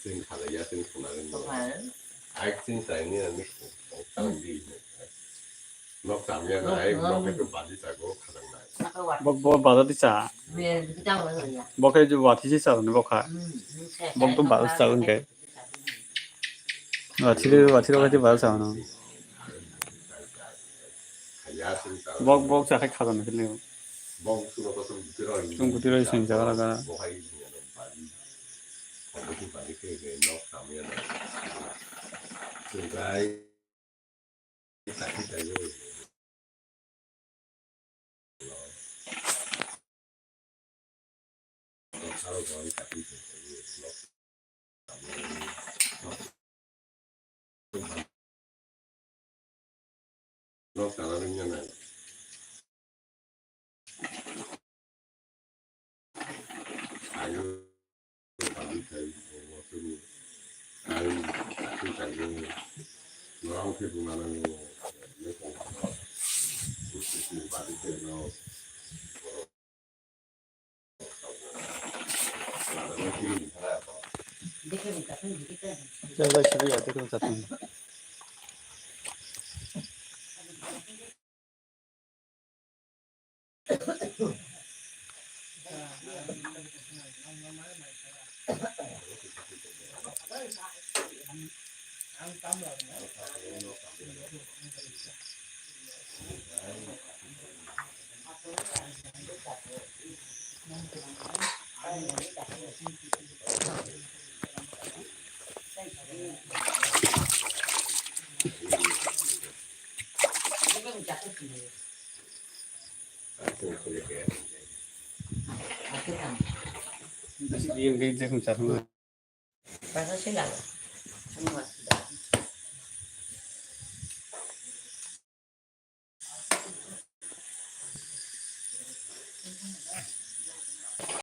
chwng khalaiya, chwng khwnarwngno. Ai, chwng chaini, ani kok tang di hwnwi, ai. Nok chamya na, ai, nok hai to badi chago, khajang nai. Bo, bo bada di cha. Bo khe je wathi se cha ni bo kha. Bo to bada cha hwnwi. Wathi, wathi rok khe bada cha no. Bok, bok cha khai khajana khe leo. Chwng kwtwi roi seng jaga raga. Nok tala ring ya nai. Ayo, tali kai, mo tuni. Ai, tali kai, mo. Norang ke bunga nang, mo. Mo kong kong. Kusi kusi badi kai, mo.